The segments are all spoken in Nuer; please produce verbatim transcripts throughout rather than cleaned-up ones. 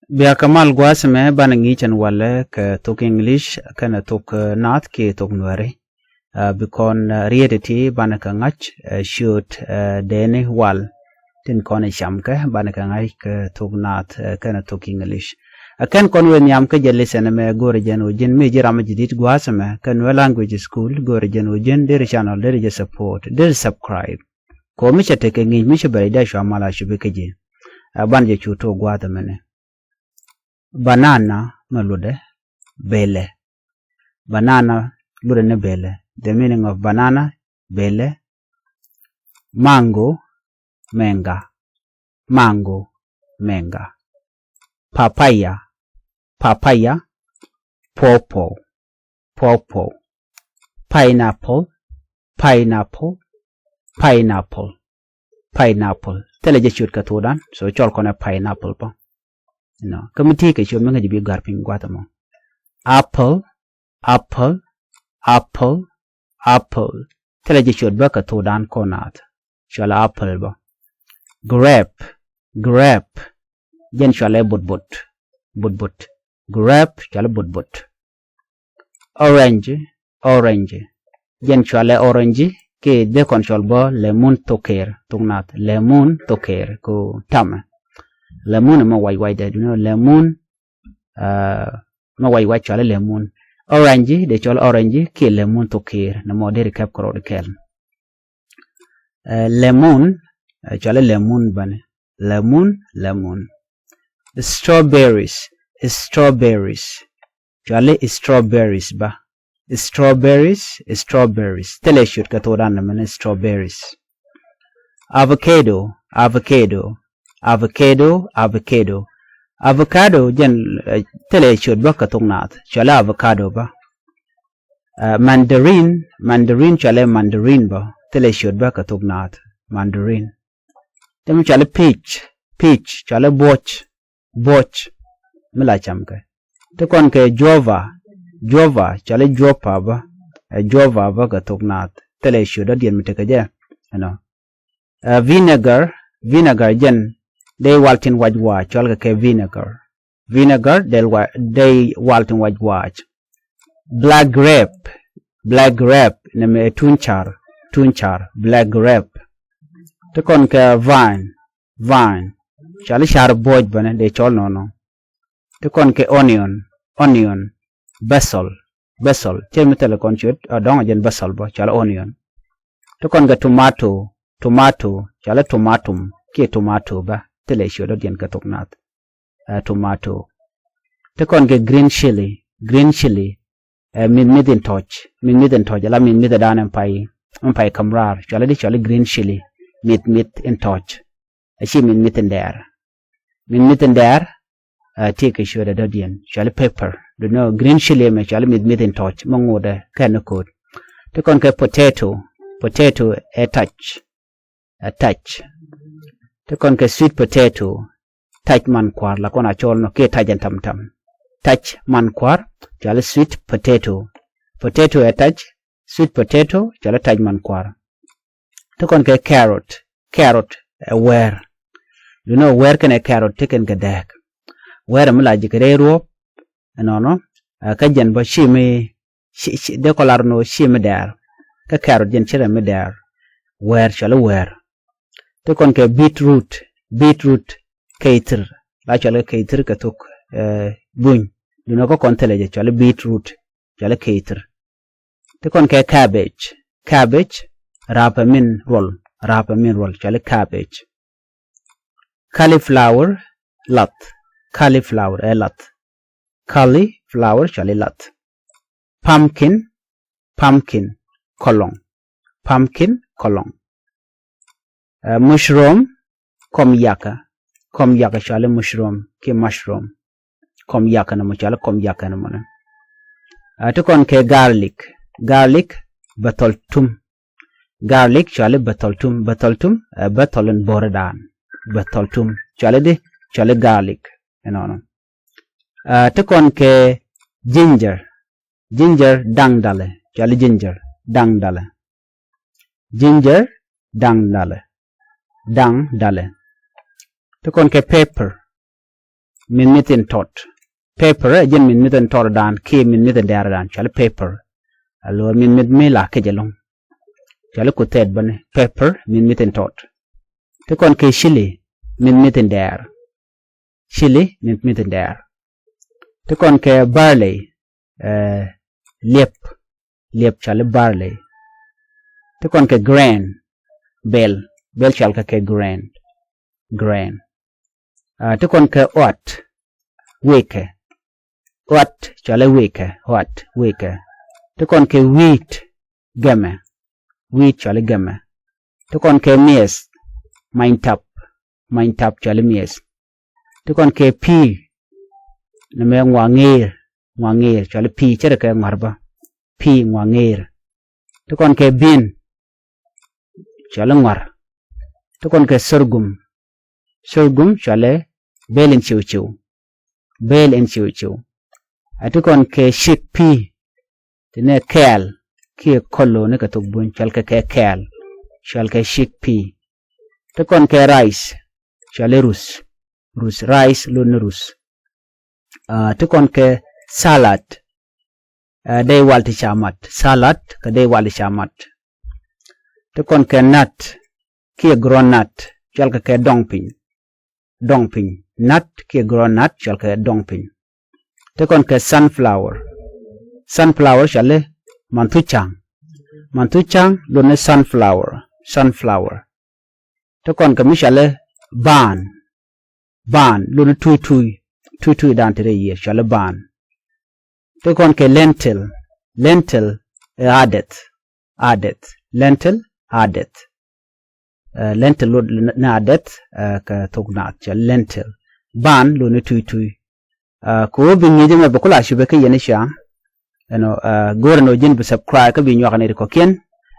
Bia kɛ mal gua̱a̱th ɛmɛ banɛ ŋi̱i̱c ɛn walɛ kɛ thok English kɛnɛ thok, eh, Naath kiɛ thok Nuääri. Ah, bi kɔn, eh, riet iti banɛ kɛ ŋa̱c, eh, ciöt, eh, dɛɛni wal tin kɔn ɛ cam kɛ banɛ kɛ ŋa̱c kɛ thok Naath, eh, kɛnɛ thok English. Ɛ kɛn kɔn wëë nhiam kä jɛ listen ɛmɛ, go̱o̱rɛ jɛn ɣöö ji̱n mi ji̱ ram mi ji̱ di̱t gua̱a̱th ɛmɛ kä Nuer Language School, go̱o̱rɛ jɛn ɣöö ji̱n deri channel deri jɛ support, deri subscribe. Kɛ ɣöö mi cɛ tekɛ ŋi̱i̱c mi cɛ bɛrɛ dee cua mal a cupi kä ji̱. Ɛ banɛ jɛ cu tok gua̱a̱th ɛmɛni. Banana mɛ lotdɛ belɛ. Banana lotdɛ ni belɛ. The meaning of banana, belɛ. Mango, mɛŋa. Mango, mɛŋa. Papaya, papaya, pawpaw, pawpaw. Pineapple, pineapple, pineapple, pineapple. Thilɛ jɛ ciöt kɛ thokdan, so cɔl kɔnɛ pineapple bä. You know, kä mi ti kɛ ciöt mi ŋäc bi gɔ̱a̱r piny gua̱th ɛmɔ. Apple, apple, apple, apple. Thilɛ jɛ ciöt bä kɛ thokdan kɔn Naath. Cɔalɛ apple bä. Grape, grape. Jɛn cɔalɛ butbut, butbut. Grape cɔalɛ butbut. Orange, orange. Jɛn cɔalɛ orange kiɛ dee kɔn cɔl bä lɛmun thok Kɛɛr, thok Naath. Lɛmun thok Kɛɛr ko tamɛ. Lɛmun ɛmɛ wac wacdɛ, you know, lɛmun, ah, mɛ wac wac cɔalɛ lɛmun. Orange dee cɔl orange kiɛ lɛmun thok Kɛɛr, nɛ mɔ deri kɛp kɛ rɔɔd kɛl. Eh, lɛmun, eh, cɔalɛ lɛmun bäni. Lɛmun, lɛmun. Strawberries, strawberries. Cɔalɛ strawberries bä. Strawberries, strawberries. Thilɛ ciöt kɛ thokdan ɛmɛni strawberries. Avocado, avocado, avocado, avocado. Avocado jɛn, eh, thilɛ ciöt bä kɛ thok Naath. Cɔalɛ avocado bä. Ah, mandarin, mandarin cɔalɛ mandarin bä. Thilɛ ciöt bä kɛ thok Naath. Mandarin. Te mi cɔalɛ peach, peach cɔalɛ buɔc, buɔc. Mi la cam kɛ. Te kɔn kɛ guava, guava cɔalɛ guava bä. Ɛ guava bä kɛ thok Naath. Thilɛ ciöt dɔ̱diɛn mi tekɛ jɛ. You know. Ah, vinegar, vinegar jɛn dee wal tin wac waac, cɔalkɛ kɛ vinegar. Vinegar dee wa-, dee wal tin wac waac. Black grape, black grape nɛmɛ ɛ tuny car, tuny car, black grape. Te kɔn kɛ vine, vine cɔalɛ car buɔc bäni, dee cɔl nɔnɔ. Te kɔn kɛ onion, onion, basil, basil. Cɛ mi thilɛ kɔn ciöt, a dɔ̱ŋ a jɛn basil bä, cɔalɛ onion. Te kɔn kɛ tomato, tomato cɔalɛ tomatum kiɛ tomato bä. Thilɛ ciöt dɔ̱diɛn kɛ thok Naath. Eh, tomato. Te kɔn kɛ green chili, green chili, eh, mith mith in tɔc, mith mith in tɔc, ala mith mith dan ɛn pay, ɛn pay käm raar, cɔalɛ di, cɔalɛ green chili, mith mith in tɔc. A ci mith mith in dɛɛr. Mith mith in dɛɛr, eh, ti kɛ ciöt dɔ̱diɛn, cɔalɛ pepper. You know, green chili mɛ cɔalɛ mith mith in tɔc, mɛ ŋotdɛ kɛn ni ko̱o̱t. Te kɔn kɛ potato, potato ɛ tac, ɛ tac. Te kɔn kɛ sweet potato, tac man kua̱r, la kɔn a cɔl nɔ kiɛ tac ɛn tam tam. Tac man kua̱r cɔalɛ sweet potato. Potato ɛ tac, sweet potato cɔalɛ tac man kua̱r. Te kɔn kɛ carrot, carrot ɛ wɛɛr. You know, wɛɛr kɛnɛ carrot te kɛn kɛ dääk. Wɛɛr mi la ji̱ kɛ rɛy ruɔ̱p, ɛnɔnɔ, ɛ, kä jɛn bä ci mi, ci, ci, dee kɔ lar nɔ ci mi dɛɛr. Kä carrot jɛn ci rɛ mi dɛɛr. Wɛɛr cɔalɛ wɛɛr. Te kɔn kɛ beetroot, beetroot kɛ ithir. La cɔalɛ kɛ ithir kɛ thok, eh, buny. You know, kä kɔn thilɛ jɛ cɔalɛ beetroot, cɔalɛ kɛ ithir. Te kɔn kɛ cabbage, cabbage, rapɛ min ruɔl, rapɛ min ruɔl, cɔalɛ cabbage. Cauliflower, lath, cauliflower ɛ lath. Cauliflower cɔalɛ lath. Pumpkin, pumpkin, kɔlɔŋ, pumpkin, kɔlɔŋ. Eh, mushroom, kɔm yakä, kɔm yakä cɔalɛ mushroom kiɛ mushroom. Kɔm yakä nɔmɔ cɔalɛ kɔm yakä nɔmɔ nɛ. Eh, te kɔn kɛ garlic, garlic, bäthɔl tum. Garlic cɔalɛ bäthɔl tum, bäthɔl tum, eh, bäthɔl in bo̱rɛ daan. Bäthɔl tum cɔalɛ di, cɔalɛ garlic. Ɛnɔnɔ. Eh, te kɔn kɛ ginger, ginger daŋ dalɛ, cɔalɛ ginger daŋ dalɛ. Ginger daŋ dalɛ, daŋ dalɛ. Te kɔn kɛ pepper, Mith mith in tɔt. Pepper ɛ jɛn mith mith in tɔt dan kiɛ mith mith in dɛɛr dan, cɔali pepper. Alo mith mith mi la kec ɛlɔ̱ŋ, cɔali ku thɛɛt bäni, pepper, mith mith in tɔt. Ti kɔn kɛ chili, mith mith in dɛɛr. Chili, mith mith in dɛɛr. Ti kɔn kɛ barley, eh, liep, liep cɔali barley. Ti kɔn kɛ grain, bɛl, bɛl cɔal kɛ kɛ grain, grain. Ah, ti kɔn kɛ oat, wekɛ, oat cɔali wekɛ, oat, wekɛ. Ti kɔn kɛ wheat, gɛmɛ, wheat cɔali gɛmɛ. Ti kɔn kɛ miɛth, many tap, many tap cɔali miɛth. Ti kɔn kɛ pea, ni mɛ ŋuaŋeer, ŋuaŋeer cɔali pea, ce̱tkɛ ŋua̱r bä, pea ŋuaŋeer. Ti kɔn kɛ bean, cɔali ŋua̱r. Ti kɔn kɛ sorghum, sorghum cɔali bɛl in ciw ciw, bɛl in ciw ciw. A ti kɔn kɛ chickpea, ti ni kɛɛl kiɛ kɔlo ni kɛ thok buny, cɔal kɛ kɛ kɛɛl, cɔal kɛ chickpea. Ti kɔn kɛ rice, cɔali ruth, ruth, rice lot ni ruth. Ah, ti kɔn kɛ salad, ah, dee wal ti ca mat, salad kɛ dee wal ti ca mat. Ti kɔn kɛ nut kiɛ groundnut, cɔal kɛ kɛ dɔŋ piny, dɔŋ piny, nut kiɛ groundnut cɔal kɛ dɔŋ piny. Ti kɔn kɛ sunflower, sunflower cɔali manthu ca̱ŋ, manthu ca̱ŋ lot ni sunflower, sunflower. Ti kɔn kɛ mi cɔali baan, baan lot ni tuitui, tuitui dan ti rɛy yiëë cɔali baan. Ti kɔn kɛ lentil, lentil ɛ adɛth, adɛth, lentil adɛth. Eh, lentil lot ni adɛth, eh, kɛ thok naath cɔali lentil. Baan lot ni tuitui. Eh, kɛ ɣöö bi ŋi̱i̱c ɛmɛ bi kula cupɛ kä yɛn i̱ ca. Ɛnɔ, eh, go̱o̱rɛ ni ɣöö ji̱n bi subscribe kä bi nyuak ni ri kɔ̱kiɛn.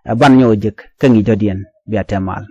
Eh, ban nyɔk jek kä ŋi̱i̱c dɔ̱diɛn, bia tɛmal.